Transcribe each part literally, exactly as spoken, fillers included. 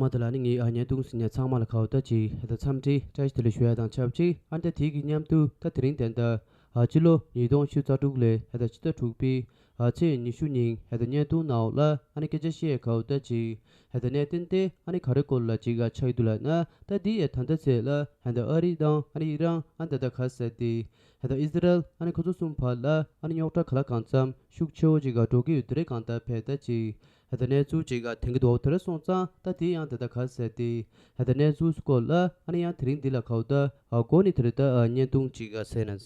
མ་ད་ལ་ནི་ངའི་ཨ་བརྙན་ཐུང་གཟིགས་མཁན་ཚང་མ་ལ་ཁ་བ་ད་ཅིག་ཧེ་ད་འཚམས་འདྲི་བཀྲ་ཤིས་བདེ་ལེགས་ཞུ་ཡ་དང་ཆབས་ཅིག་ཨ་ནི་ད་དེའི་གི་མཉམ་དུ་ད་དེ་རིང་དེ་འདྲ་ཨ་ཕྱི་ལོ་ཉིས་སྟོང་ཉི་ཤུ་རྩ་དྲུག་ལོའི་ཧེ་ད་ཕྱི་ཟླ་དྲུག་པའི་ཨ་ཚེས་ཉི་ཤུ་ཉིན་ཧེ་ད་བརྙན་ཐུང་ནང་ལ་ཨ་ནི་སྐད་ཆ་བཤད་ཁ་བ་ད་ཅིག་ཧེ་ད་གནད་དོན་དེ་ཨ་ནི་ག་རེ་སྐོར་ལ་ཅིག་ཨ་ཆགས་ཡོད་འདུག་ལབ་ན། ད་འདི་ཨེ་ད་ལྟ་ཚེས་ལ་ཧེ་ད་ཨ་རི་དང་ཨ་ནི་ཨི་རན་ཨ་ནི་ད་ད་ག་ཟེར་དེ་ཧེ་ད་ཨི་ཟི་རལ་ཨ་ནི་ཁོ་ཚོ་གསུམ་བར་ལ་ཨ་ནི་རྙོག་དྲ་ག་ལ་གང་འཚམ་ཤུགས་ཆེ་བོ་ཅིག་ག་འགྲོ་གི་ཡོད་དེ་རེད། གང་ལྟར་ཕེ་ད་ཅིག་ཧེ་ད་གནས་ཚུལ་ཅིག་ག་དེང་གི་འདུག་དེ་རེད་སོང་ཙང་ད་དེ་ཡང་དེ་ད་ག་ཟེར་དེ་ཧེ་ད་གནས་ཚུལ་སྐོར་ལ་ཨ་ནི་ཡང་དེ་རིང་འདི་ལ་ག་བ་ད་ཨ་གོ་ནི་དེ་རེད། ད་ཨ་བརྙན་ཐུང་ཅིག་ག་ཟེར་ན།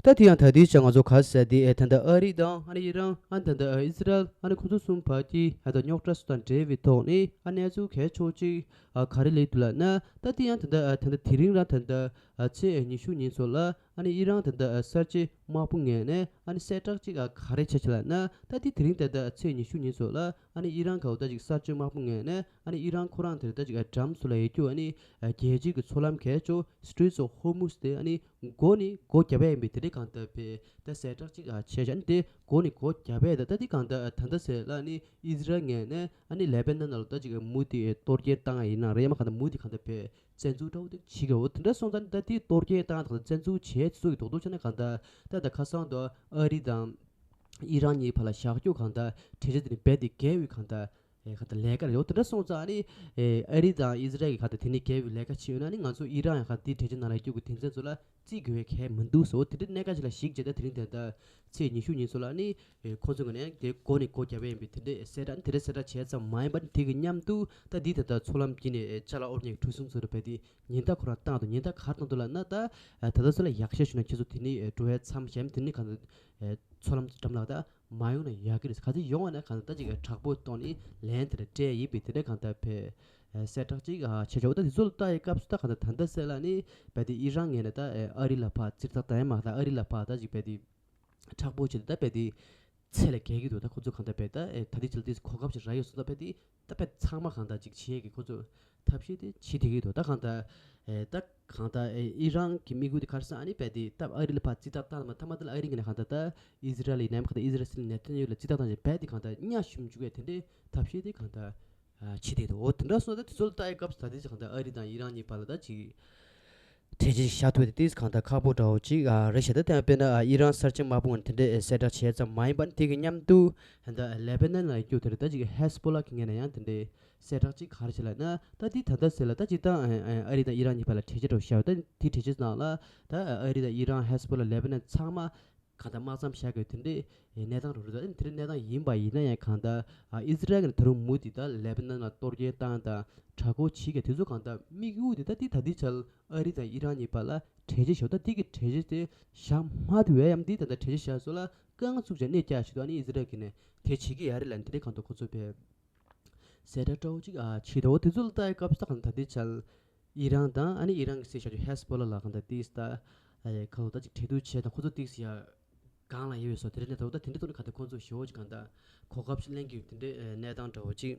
ད་དེ་ཡང་ད་དེའི་ཆ་ང་ཚོ་ག་ཟེར་དེ་ཨེ་ད་ད་ཨ་རི་དང་ཨ་ནི་ཨི་རན་ཨ་ད་ད་ཨ་ཨི་ཟི་རལ་ཨ་ནི་ཁོ་ཚོ་གསུམ་བར་གྱི་ཨ་ད་རྙོག་དྲ་སོགས་དང་འབྲེལ་བའི་ཐོག་ནས་ཨ་གནས་ཚུལ་གལ་ཆེ་བོ་ཅིག་ཨ་ག་རེ་སླེབས་འདུག་ལབ་ན། ད་དེ་ཡང་ད་ད་ཨ་ད་ད་དེ་རིང་རང་ད་ད་ཨ་ཚེས་ཉི་ཤུ་ཉིན་ཚོ་ལ་ཨ་ནི་ཨི་རན་ད་ད་ཨ་གསར་བརྗེ་དམག་དཔུང་ངོས་ནས་ཨ་ནི་གསལ་བསྒྲགས་ཅིག་ཨ་ག་རེ་བྱས་བྱས་ལབ་ན། ད་དེ་དེ་རིང་ད་ད་ཨ་ཚེས་ཉི་ཤུ་ཉིན་ཚོ་ལ་ཨ་ནི་ཨི་རན་ག་བ་ད་ཅིག་གསར་བརྗེ་དམག་དཔུང་ངོས་ནས་ཨ་ནི་ཨི་རན་ཁོ་རང་དེ་ད་ཅིག་ཨ་འགྲམ་སུ་ལ་ཡོད་རྒྱུ་ཨ་ནི་ཨ་རྒྱལ་སྤྱིའི་གི་མཚོ་ལམ་གལ་ཆེ་བོ་Straits of Hormuz དེ་ཨ་ནི་སྒོ་ནས་སྒོ་བརྒྱབ་ཡ་ཡིན་པའི་དེ་འདྲའི་གང་ལྟར་ཕེ་ད་གསལ་བསྒྲགས་ཅིག་ཨ་བྱས་བྱས་ཨ་ནི་དེ་སྒོ་ནས་སྒོ་བརྒྱབ་ཡ་ད་ད་དེ་གང་ལྟར་ཨ་ད་ལྟ་ཟེར་ལ་ཨ་ནི་ཨི་ཟི་རལ་ངོས་ནས་ཨ་ནི་ལེ་བྷ་ནན་ནང་ལ་ད་ཅིག་ཨ་མུ་མཐུད་གཏོར་སྐྱོན་བཏང་ཡ་ཡིན་ན་རེད། ཡང་མ་གང་ལྟར་མུ་མཐུད་གང་ལྟར་ཕེ་བཙན་འཛུལ་འདྲ་བོ་དེ་བྱེད་དགོས། འོ་དེ་འདྲ་སོང་ཙང་ད་དེ་གཏོར་སྐྱོན་བཏང་དང་བཙན་འཛུལ་བྱས་ཚུལ་གྱི་རྡོག་རྡོག་བྱས་ན་གང་ལྟར་ད་ད་ཁ་སང་དུ་ཨ་རི་དང་ཨི་རན་གཉིས་བར་ལ་བཞག་རྒྱུ་གང་ལྟར་གྲོས་ཆོད་དེ་ནི་རྦད་དེ་འགལ་བའི་གང་ལྟར་ཨེ་གང་ལྟར་ལས་ཀ་རེད། འོ་དེ་འདྲ་སོང་ཙང་ཨ་ནི་ཨེ་ཨ་རི་དང་ཨི་ཟི་རལ་གྱི་གང་ལྟར་དེ་ནི་འགལ་བའི་ལས་ཀ་བྱས་ཡོད་ན་ནི་ང་ཚོ་ཨི་རན་ཡང་གང་དེའི་གྲོས་ཆོད་ནང་ལ་བསྐྱོད་དགོས་དེ་མཚན་ཚོ་ལ་བརྩི་དགོས་པའི་གལ་མི་འདུག་ཟེར། འོ་དེ་འདྲའི་གནད་འགག་ཅིག་ལ་གཞིགས་བྱས་ད་དེ་རིང་དེ་ལྟར་ཚེས་ཉི་ཤུ་ཉིན་ཚོ་ལ་ནི་ཨེ་ཁོང་ཚོ་གི་ནས་དེ་སྒོ་ནས་སྒོ་བརྒྱབ་པ་ཡིན་པའི་དེ་འདྲའི་གསལ་བསྒྲགས་དེ་འདྲའི་གསལ་བསྒྲགས་བྱས་ཙམ་མ་ཡིན་པ་ནི་དེ་གི་མཉམ་དུ་ད་འདི་ད་ལྟ་མཚོ་ལམ་དཀྱིལ་ནས་ཨེ་ཅ་ལག་དབོར་མཁན་གྱི་གྲུ་གཟིངས་ཚོ་ལ་རྦད་དེ་ཉེན་བརྡ་ཁོ་རང་བཏང་འདུག་ཉེན་བརྡ་ག་རེ་བཏང་འདུག་ལབ་ན། ད་ཨ་ད་ལྟ་ཚོ་ལ་ཡག་ཤོས་ཞུ་ན་ཁྱེད་ཚོ་དེ་ནི་ཨེ་འགྲོ་བའི་མཚམས་གཞན་དེ་ནི་གང་ལྟར་ཨེ་མཚོ་ལམ་འགྲམ་ལ་ད་མ་ཡོང་ན་ཡག་གི་རེད། ག་ཚོད་ཡོང་བ་ན་གང་ལྟར་ད་ཅིག་ཨེ་དྲག་པོ་གཏོང་ནི་ལན་དེ་ལ་སྤྲད་ཡིན་པའི་དེ་འདྲ་གང་ལྟར་ཕེ་ཨེ་གསལ་བསྒྲགས་ཅིག་ཨ་བྱས་ཆོག་ད་དེ་ཚོ་ལ་ལྟ་ཡི་སྐབས་སུ་ད་གང་ལྟར་ད་ལྟ་གསལ་ལ་ནི་རྦད་དེ་ཨི་རན་ངོས་ནས་ད་ཨེ་ཨ་རི་ལ་ཕར་རྩིས་རྟགས་བཏང་ཡ་མ་ད་ཨ་རི་ལ་ཕར་ད་ཅིག་རྦད་དེ་དྲག་པོ་བྱེད་དུ་ད་རྦད་དེ་ཚད་ལས་བརྒལ་གྱི་འདུག་ད་ཁོ་ཚོ་གང་ལྟར་རྦད་ད་ཨེ་ད་དེ་ཅིག་དེ་གོ་སྐབས་ཤིག་རག་ཡོད་སོང་ད་རྦད་དེ་ད་རྦད་ཚང་མ་གང་ལྟར་ཅིག་བྱེད་ཀྱི་ཁོ་ཚོ་ཐབས་ཤེས་དེ་བྱེད་བསྡད་ཀྱི་འདུག་ད་གང་ལྟར་ཨེ་ད་གང་ལྟར་ཨེ་ཨི་རན་གྱི་དམིགས་ཡུལ་དེ་ག་རེ་ཟེར་ཨ་ནི་རྦད་དེ་ད་ཨ་རི་ལ་ཕར་རྩིས་རྟགས་བཏང་མ་ཐ་མ་དེ་ལ་ཨ་རི་ངོས་ནས་གང་ལྟར་ད་ཨི་ཟི་རལ་ལ་ཡིན་ནའི་གང་ལྟར་ཨི་ཟི་རལ་སྲིད་བློན་ནེ་ཐན་ཡ་ཧུ་ལ་རྩིས་རྟགས་བཏང་བྱས་རྦད་དེ་གང་ལྟར་གཉའ་ཞུམ་བཅུག་ཡ་དེ་འདྲའི་ཐབས་ཤེས་དེ་གང་ལྟར་ཨ་བྱེད་བསྡད་འདུག་འོ་དེ་འདྲ་སོང་ད་དེ་ཚོ་ལ་ལྟ་ཡི་སྐབས་སུ་ད་དེ་ཅིག་གང་ལྟར་ཨ་རི་དང་ཨི་རན་གཉིས་བར་ལ་ད་ཅིག་གྲོས་ཆོད་ཅིག་བཞག་ཐུབ་པ་དེ་ཏིས་གང་ལྟར་ཁག་པོ་འདྲ་བོ་ཅིག་ཨ་རེད་ཤག་ད་དེ་ཡང་དཔེར་ན་ཨ་ཨི་རན་གསར་བརྗེ་དམག་དཔུང་དེ་འདྲས་གསལ་བསྒྲགས་བྱས་ཙམ་མ་ཡིན་པར་དེ་གི་མཉམ་དུ་ད་ལེ་བྷ་ནན་ལ་རྒྱུ་དེ་རེད། ད་ཅིག་ཧེ་སི་བྷོ་ལ་གི་ངོས་ནས་ཡང་དེ་འདྲས་གསལ་བསྒྲགས་ཅིག་ག་རེ་བྱས་ལབ་ན། ད་དེ་ད་ལྟ་ཟེར་ལ་ད་ཅིག་ད་ཨ་རི་དང་ཨི་རན་གཉིས་བར་ལ་གྲོས་ཆོད་འདྲ་བོ་བཞག་ཡོད། ད་དེ་གྲོས་ཆོད་ནང་ལ་ད་ཨ་རི་དང་ཨི་རན་ཧེ་སི་བྷོ་ལ་ལེ་བྷ་ནན་ཚང་མ་གང་ལྟར་དམག་མཚམས་བཞག་དགོས་དེ་འདྲའི་གནས་སྟངས་རུ་རུ་དང་དེ་འདྲའི་གནས་སྟངས་ཡིན་པ་ཡིན་ན་ཡང་གང་ལྟར་ཨི་ཟི་རལ་གྱིས་ད་རུང་མུ་མཐུད་ད་ལེ་བྷ་ནན་ལ་གཏོར་སྐྱོན་བཏང་དང་དྲག་རྒོལ་བྱེད་མཁན་དེ་ཚོ་གང་ལྟར་དམིགས་ཡུལ་དེ་ད་དེ་ད་ལྟའི་ཆར་ཨ་རི་དང་ཨི་རན་གཉིས་བར་ལ་གྲོས་ཆོད་བཞག་ད་དེ་གི་གྲོས་ཆོད་དེ་བཞག་མ་ཐུབ་པའི་ཡང་དེ་ད་ལྟ་གྲོས་ཆོད་བཞག་སོགས་ལ་རྐང་བཙུགས་བྱས་གནད་བསྐྱལ་བྱེད་དུ་ཨ་ནི་ཨི་ཟི་རལ་གྱིས་ནས་དེ་བྱེད་ཀྱི་ཡ་རེད་ལབ་ནས་དེ་འདྲའི་གང་ལྟར་ཁོ་ཚོ་བས། གསལ་བསྒྲགས་འདྲ་བོ་ཅིག་ཨ་བྱེད་དོ། དེ་ཚོ་ལ་ལྟ་ཡི་སྐབས་སུ་ད་གང་ད་ལྟའི་ཆར་ཨི་རན་དང་ཨ་ནི་ཨི་རན་གྱི་སྲིད་བྱ་ཆུ་ཧེ་སི་བྷོ་ལ་ལ་གང་ད་ཏིས་ད་ཨ་ཁ་ལོ་ད་ཅིག་གྲོས་བསྡུར་བྱས་དང་ཁོ་ཚོ་ཏིས་ཡ་གང་ལ་ཡོད་སོ་དེ་རེད་ནས་ད་ད་དེ་འདྲ་ཐོག་ནས་གང་ད་ཁོ་ཚོ་ཞེ་བོ་ཅིག་གང་ད་གོ་སྐབས་ཤིག་ལེན་གྱི་ཡོད་དེ་འདྲའི་གནས་སྟངས་འདྲ་བོ་ཅིག་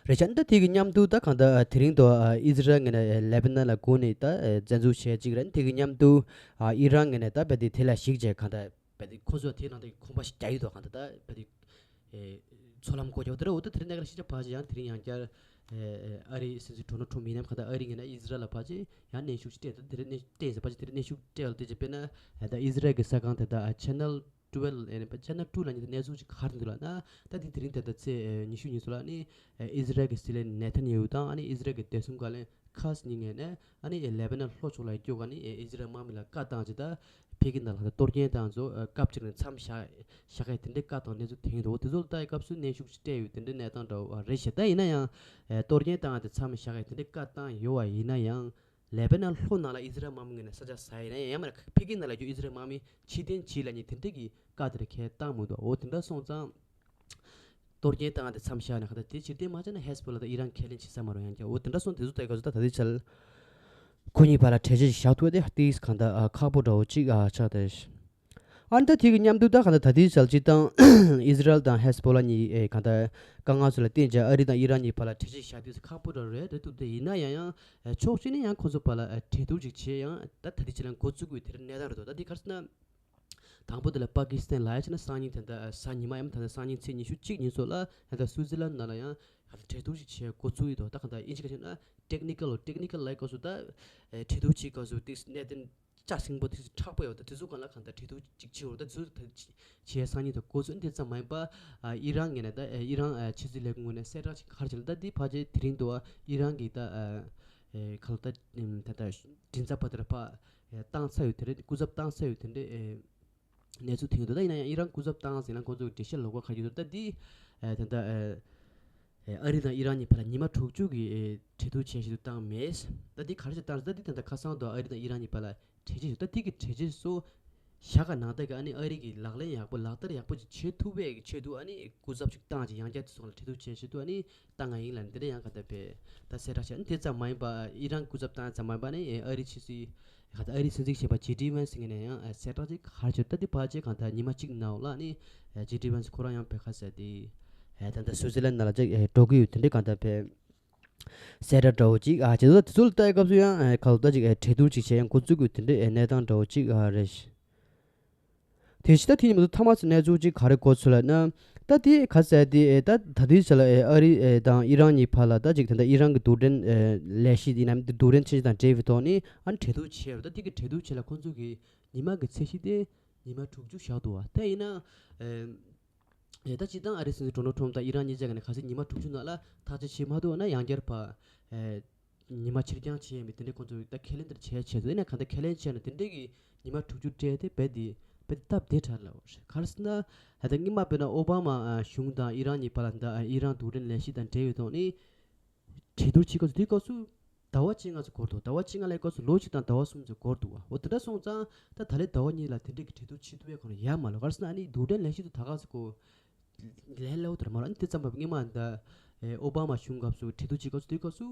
རེད་ཤག་ད་དེ་གི་མཉམ་དུ་ད་གང་ད་དེ་རིང་དུ་ཨི་ཟི་རལ་ངོས་ནས་ལེ་བྷ་ནན་ལ་སྒོ་ནས་ད་བཙན་འཛུལ་བྱས་ཅིག་རེད། དེ་གི་མཉམ་དུ་ཨི་རན་ངོས་ནས་ད་བས་དེ་དེ་ལ་གཞིགས་བྱས་གང་ད་བས་དེ་ཁོ་ཚོ་དེ་ནང་དེ་ཁོམ་པ་ཞིག་རྒྱག་ཡོད་དོ། གང་ད་ད་བས་དེ་ཨེ་མཚོ་ལམ་སྒོ་རྒྱག་དེ་རེད། འོ་ད་དེ་རིང་གནད་འགག་ཤེས་བྱ་ཕལ་ཆེར་ཡང་དེ་རིང་ཡང་བསྐྱར་ཨེ་ཨ་རིའི་སྲིད་འཛིན་ཌོ་ནལ་ཊམ་ཡིན་ནམ་གང་ལྟར་ཨ་རི་ངོས་ནས་ཨི་ཟི་རལ་ལ་ཕལ་ཆེར་ཡང་གནོན་ཤུགས་ཅིག་སྤྲད་དེ་དེ་རིང་གནོན་སྤྲད་ཟེར་ཕལ་ཆེར་དེ་རིང་གནོན་ཤུགས་སྤྲད་ཡོད་དེ་ཅིག་དཔེར་ན་ད་ཨི་ཟི་རལ་གྱི་གསར་ཁང་དེ་དག་ཆེ་ནལ་ཊུ་ཝེལ་ཨེ་ཆེ་ནལ་ཊུ་ལབ་མཁན་དེ་གནས་ཚུལ་ཅིག་ག་རེ་འདུག་ལབ་ན། ད་དེ་དེ་རིང་ད་ལྟ་ཚེས་ཨེ་ཉི་ཤུ་ཉིན་སུ་ལ་ནི་ཨེ་ཨི་ཟི་རལ་གྱི་སྲིད་བློན་ནེ་ཐན་ཡ་ཧུ་དང་ཨ་ནི་ཨི་ཟི་རལ་གྱི་བདེ་སྲུང་བཀའ་བློན་ཁཱ་ཟི་གཉིས་ངོས་ནས་ཨ་ནི་ལེ་བྷ་ནན་ལྷོ་ཕྱོགས་ལ་སྐྱོད་ག་ནི་ཨི་ཟི་རལ་དམག་མི་ལ་བཀའ་བཏང་ཅིག་ད་ཕ་གི་ནང་ལ་གཏོར་སྐྱོན་བཏང་ཚོ་སྐབས་གཅིག་ནས་མཚམས་བཞག་བཞག་གི་དེ་འདྲའི་བཀའ་བཏང་གནས་ཚུལ་དེ་ཡིན་འདུག་དེ་ཚོ་ལ་ལྟ་ཡི་སྐབས་སུ་གནོན་ཤུགས་ཅིག་སྤྲད་ཡོད་དེ་འདྲའི་གནས་སྟངས་འདྲ་བོ་རེད་ཤག་ད་ཡིན་ན་ཡང་གཏོར་སྐྱོན་བཏང་དེ་མཚམས་བཞག་གི་དེ་འདྲའི་བཀའ་བཏང་ཡོད་པ་ཡིན་ན་ཡང་ལེ་བྷ་ནན་ལྷོ་ནང་ལ་ཨི་ཟི་རལ་དམག་མི་ངོས་ནས་ས་ཆ་ཟ་ཡི་ན་ཡང་མ་ཕ་གི་ནང་ལ་རྒྱུ་ཨི་ཟི་རལ་དམག་མི་ཕྱིར་འཐེན་བྱེད་ལ་ཉེ་དེ་འདྲའི་གི་བཀའ་དེ་རེ་ཁས་བཏང་མི་འདུག་འོ་དེ་འདྲ་སོང་ཙང་། གཏོར་སྐྱོན་བཏང་དེ་མཚམས་བཞག་ནས་གང་ལྟར་དེ་ཕྱིར་འཐེན་མ་བྱས་ན་ཧེ་སི་བྷོ་ལ་དང་ཨི་རན་ཁས་ལེན་བྱེད་ས་མ་རུང་ཡང་ཀྱང་འོ་དེ་འདྲ་སོང་དེ་ཚོ་ལྟ་ག་ཚོད་ད་ད་ལྟའི་ཆར་ཁོ་གཉིས་བར་ལ་གྲོས་ཆོད་ཅིག་བཞག་ཐུབ་དེ་ཏིས་གང་ལྟར་ཨ་ཁག་པོ་འདྲ་བོ་ཅིག་ཨ་ཆགས་ཏེ། ཨ་ནི་ད་དེ་གི་མཉམ་དུ་ད་གང་ལྟར་ད་ལྟའི་ཆར་སྤྱིར་བཏང་ཨི་ཟི་རལ་དང་ཧེ་སི་བྷོ་ལ་གཉིས་ཨེ་གང་ལྟར་དཀའ་ངལ་ཚོ་ལ་བརྟེན་བྱས་ཨ་རི་དང་ཨི་རན་གཉིས་བར་ལ་གྲོས་ཆོད་བཞག་དུས་ཁག་པོ་འདྲ་རེད་རེད་འདུག་དེ་ཡིན་ན་ཡང་ཡང་ཕྱོགས་གཅིག་ནས་ཡང་ཁོ་ཚོ་བར་ལ་གྲོས་བསྡུར་ཅིག་བྱས་ཡང་ད་ད་ལྟའི་ཆར་ལ་འགོ་བཙུགས་དགོས་དེར་གནས་སྟངས་རེད་འདུག་ད་དེ་ག་རེ་ཟེར་ན། དང་པོ་དེ་ལ་པ་ཀི་སི་ཐན་ལ་ཡ་བྱས་ན་སང་ཉིན་ད་ལྟ་གཟའ་ཉི་མ་ཡང་ད་ལྟ་སང་ཉིན་ཚེས་ཉི་ཤུ་གཅིག་ཉིན་སོགས་ལ་ད་ལྟ་སུའུ་ཙི་ལན་ནང་ལ་ཡང་ད་ལྟ་གྲོས་བསྡུར་ཞིག་བྱེད་འགོ་ཚུགས་ཡོད་དོ། ད་ག་ད་ཨིན་ཇི་སྐད་ཆ་ན་ཊེག་ནི་ཀལ་ཊེག་ནི་ཀལ་ལབ་སྐབས་སུ་ད་གྲོས་བསྡུར་བྱེད་སྐབས་སུ་ཏིག་གནད་དོན་ལྕགས་སྲིན་པོ་ཏིག་མཁྲེགས་པོ་ཡོད་ད་དེ་ཚོ་སྒང་ལ་གང་ལྟར་གྲོས་བསྡུར་ཅིག་བྱེད་འོ་ད་དེ་ཚོ་ད་བྱེད་སང་ཉིན་ད་འགོ་ཚུགས། དེ་ཙམ་མ་ཡིན་པ་ཨི་རན་ངོས་ནས་ད་ཨི་རན་ཕྱི་སྲིད་ལས་ཁུངས་ངོས་ནས་གསལ་བསྒྲགས་ཅིག་ག་རེ་བྱས་ན་ད་དེ་ཕལ་ཆེར་དེ་རིང་དུ་ཨི་རན་གྱི་ད་ཁ་ལོ་ད་ད་ད་མགྲིན་ཚབ་པ་དེར་ཕ་བཏང་ཚར་ཡོད་དེ་རེད། སྐུ་ཚབ་བཏང་ཚར་ཡོད་དེ་འདྲས་གནས་ཚུལ་ཐོན་འདུག་ད་ཡིན་ན་ཡང་ཨི་རན་སྐུ་ཚབ་བཏང་ཟིན་ན་ཁོང་ཚོ་གི་འགྲེལ་བཤད་ལོགས་ཀ་ག་རེ་ཡོད་ད་འདི་ད་ལྟ་ཨ་རི་དང་ཨི་རན་གཉིས་བར་ལ་ཉི་མ་དྲུག་ཅུ་གི་གྲོས་བསྡུར་བྱེད་བཞིན་དུ་བཏང་མེད། ད་འདི་ག་རེ་བྱས་བཏང་ད་འདི་ད་ལྟ་ཁ་སང་དུ་ཨ་རི་དང་ཨི་རན་གཉིས་བར་ལ་གྲོས་ཆོད་ཞིག་ད་འདི་གི་གྲོས་ཆོད་སོ་བཞག་ག་ནང་ད་གི་ཨ་ནི་ཨ་རི་གི་ལག་ལེན་ཡག་པོ་ལག་བསྟར་ཡག་པོ་ཅིག་བྱེད་ཐུབ་པའི་གི་ཆེད་དུ་ཨ་ནི་སྐུ་ཚབ་ཅིག་བཏང་ཅིག་ཡང་བསྐྱར་དུ་སོང་ལ་གྲོས་བསྡུར་བྱེད་བཞིན་དུ་ཨ་ནི་བཏང་ང་ཡིན་ལ་འདི་འདྲ་ཡང་ག་ད་བས་ད་གསལ་བསྒྲགས་བྱས་ཨ་ནི་དེ་ཙམ་མ་ཡིན་པ་ཨི་རན་སྐུ་ཚབ་བཏང་ཙམ་མ་ཡིན་པ་ཨ་ནི་ཨ་རི་ཕྱི་སྲིད་ཁ་ད་ཨ་རིའི་སྲིད་འཛིན་གཞོན་པ་ཇེ་ཌི་ཝན་སི་ངོས་ནས་ཡང་གསལ་བསྒྲགས་ཅིག་ག་རེ་བྱས་ད་འདི་ཕལ་ཆེར་གང་ལྟར་ཉི་མ་གཅིག་ནང་ལ་ནི་ཇེ་ཌི་ཝན་སི་ཁོ་རང་ཡང་བོད་ཁ་ཟེར་ཏེ་ད་ལྟ་སུའུ་ཙི་ལན་ནང་ལ་ཅིག་འགྲོ་གི་ཡོད་དེ་འདྲའི་གང་ལྟར་བས་གསལ་བསྒྲགས་འདྲ་བོ་ཅིག་ཨ་བྱས་ད་དེ་ཚོ་ལ་ལྟ་ཡི་སྐབས་སུ་ཡང་ག་ལ་ད་ཅིག་གྲོས་བསྡུར་ཅིག་བྱས་ཡང་འགོ་བཙུགས་དགོས་དེ་འདྲའི་གནས་སྟངས་འདྲ་བོ་ཅིག་ཨ་རེད། དེ་ཕྱི་ད་དེ་ཉིན་མ་ཐོག་མཐའ་མ་ཚོ་གནས་ཚུལ་ཅིག་ག་རེ་གོ་ཚུལ་ལ་ན། ད་དེ་ག་ཟེར་དེ་ད་ད་དེའི་ཆ་ལ་ཨ་རི་དང་ཨི་རན་གཉིས་བར་ལ་ད་ཅིག་ད་ལྟ་ཨི་རན་གྱི་རྡུལ་ཕྲན་ལས་གཞི་དེ་ནམ་རྡུལ་ཕྲན་ཆེན་ཞིག་དང་འབྲེལ་བའི་ཐོག་ནས་ཨ་ནི་གྲོས་བསྡུར་བྱས་རུ་ད་དེ་གི་གྲོས་བསྡུར་བྱས་ལ་ཁོང་ཚོ་གི་ཉི་མ་གི་ཚད་གཞི་དེ་ཉི་མ་དྲུག་ཅུ་བཞག་འདུག་བ། ད་ཡིན་ན་ཨེ་ད་སྤྱིར་བཏང་ཨ་རིའི་སྲིད་འཛིན་ཌོ་ནལ་ཊམ་དང་ཨི་རན་གཉིས་ཆ་ག་ནས་གལ་སྲིད་ཉི་མ་དྲུག་ཅུ་ནང་ལ་ཐག་གཅོད་བྱེད་མ་ཐུབ་ན་ཡང་བསྐྱར་ཕར་ཨེ་ཉི་མ་ཕྱིར་འགྱངས་བྱེད་ཡས་མེད་དེ་འདྲའི་ཁོང་ཚོས་ད་ཁས་ལེན་དེར་བྱས་བྱས་ཚོད་ཡིན་ན་གང་ལྟར་ཁས་ལེན་བྱས་ན་དེ་འདྲའི་གི་ཉི་མ་དྲུག་ཅུ་སྤྲད་དེ་རྦད་དེ་རྦད་དེ་སྟབས་བདེ་དྲགས་ལབ་རེད། ག་རེ་ཟེར་ན་ད་ལྟ་སྔོན་མ་དཔེར་ན་ཨོ་བྷ་མ་གཞུང་དང་ཨི་རན་གཉིས་བར་ལ་ད་ཨི་རན་རྡུལ་ཕྲན་ལས་གཞི་དང་འབྲེལ་བའི་ཐོག་ནས་གྲོས་བསྡུར་བྱེད་སྐབས་སུ་དེའི་སྐབས་སུ་ཟླ་བ་བཅོ་ལྔ་ཙམ་འགོར་འདུག་ཟླ་བ་བཅོ་ལྔ་ལབ་སྐབས་སུ་ལོ་གཅིག་དང་ཟླ་བ་གསུམ་ཙམ་འགོར་འདུག་བ། འོ་དེ་འདྲ་སོང་ཙང་ད་ད་ལོའི་ཟླ་བ་གཉིས་ལ་དེ་འདྲའི་གི་གྲོས་བསྡུར་བྱེད་ཐུབ་པའི་ཁོ་རང་ཡ་མ་ལོ། ག་རེ་ཟེར་ན་ཨ་ནི་རྡུལ་ཕྲན་ལས་གཞི་དེ་ད་ག་ཟེ་གོ་ལས་སླ་བོ་དེ་ར་མ་རེད། ཨ་ནི་དེ་ཙམ་པ་སྔོན་མ་ད་ཨོ་བྷ་མ་གཞུང་སྐབས་སུ་གྲོས་བསྡུར་བྱེད་སྐབས་སུ་དེའི་སྐབས་སུ་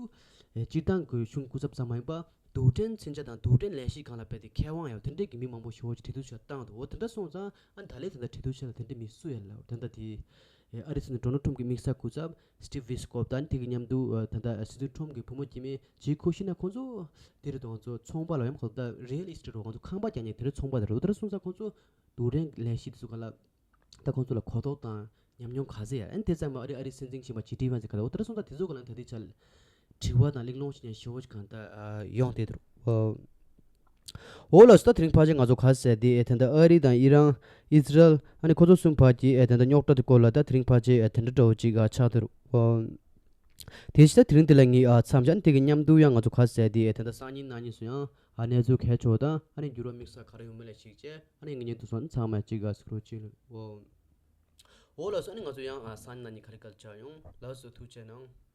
སྤྱིར་བཏང་གི་གཞུང་སྐུ་ཚབ་ཙམ་མ་ཡིན་པ་རྡུལ་ཕྲན་མཚོན་ཆ་དང་རྡུལ་ཕྲན་ལས་གཞི་སྒང་ལ་རྦད་དེ་མཁས་དབང་ཡོད་དེ་འདྲའི་གི་མི་མང་པོ་ཞེ་པོ་ཅིག་གྲོས་བསྡུར་བྱེད་བཏང་འདུག་འོ་དེ་འདྲ་སོང་ཙང་ཨ་ནི་ད་ལོའི་ད་ལྟ་གྲོས་བསྡུར་བྱེད་ལ་དེ་འདྲའི་མི་སུ་ཡོད་ལབ་ད་ལྟ་དེ་ཨ་རིའི་སྲིད་འཛིན་ཌོ་ནལ་ཊམ་གྱི་དམིགས་བསལ་སྐུ་ཚབ་སི་ཊིབ་ཝི་སི་ཀོབ་དང་དེ་གི་མཉམ་དུ་ད་ལྟ་སྲིད་འཛིན་ཊམ་གྱི་བུ་མོ་སྐྱེས་མ་ཇི་ཁོ་ཤི་ན་ཁོང་ཚོ་དེ་རེད་དོ། ང་ཚོ་ཚོང་པ་ལ་ཡང་ཁོ་ད་རི་ཡལ་ཨི་སི་ཊེཊ་རོ་ང་ཚོ་ཁང་པ་རྒྱག་མཁན་དེ་འདྲ་ཚོང་པ་དེ་རེད། འོ་དེ་འདྲ་སོང་ཙང་ཁོང་ཚོ་རྡུལ་ཕྲན་ལས་གཞི་དེ་ཚོ་ག་ལ་ད་ཁོང་ཚོ་ལ་གོ་རྟོགས་དང་ཉམས་མྱོང་ག་ཚད་ཡོད། ཨ་ནི་དེ་ཙམ་མ་ཨ་རི་ཨ་རིའི་སྲིད་འཛིན་ཆེན་པོ་ཇི་ཌི་ཝན་སི་ག་ལ་འོ་དེ་འདྲ་སོང་ཙང་དེ་ཚོ་ག་ལ་ད་ལྟའི་ཆར་དྲི་བ་དང་གླེང་སློང་བྱེད་མཁན་ཞེ་པོ་ཅིག་གང་ལྟར་ཡོང་བསྡད་འདུག་འོ་ལགས་སོ། ད་དེ་རིང་ཕལ་ཆེར་ང་ཚོ་ག་ཟེར་དེ་ཨེ་ད་ལྟ་ཨ་རི་དང་ཨི་རན་ཨི་ཛི་རལ་ཨ་ནི་ཁོ་ཚོ་གསུམ་བར་གྱི་ཨེ་ད་ལྟ་རྙོག་དྲ་དེ་སྐོར་ལ་ད་དེ་རིང་ཕལ་ཆེར་ཨེ་དེ་འདྲ་འདྲ་བོ་ཅིག་ཨ་ཆགས་འདུག་འོ་དེ་ཕྱིར་ད་དེ་རིང་འདི་ལ་ངས་ཨ་མཚམས་བཞག་དེ་གི་མཉམ་དུ་ཡང་ང་ཚོ་ག་ཟེར་དེ་ཨེ་ད་ལྟ་སང་ཉིན་གནངས་ཉིན་སུ་ཡང་ཨ་གནས་ཚུལ་གལ་ཆེ་བ་དང་ཨ་ནི་འགྱུར་བ་དམིགས་བསལ་ག་རེ་ཡོང་མིན་ལ་གཞིགས་བྱས་ཨ་ནི་ངེད་གཉིས་འདུག་སོང་ཨ་ནི་ཚང་མ་གཅིག་ཨ་གཟིགས་རོགས་གྱིས། འོ་འོ་ལགས་སོ། ཨ་ནི་ང་ཚོ་ཡང་ཨ་སང་ཉིན་གནངས་ཉིན་ག་རེ་སྐད་ཆ་ཡོང་ལགས་སོ། ཐུགས་རྗེ་གནང་།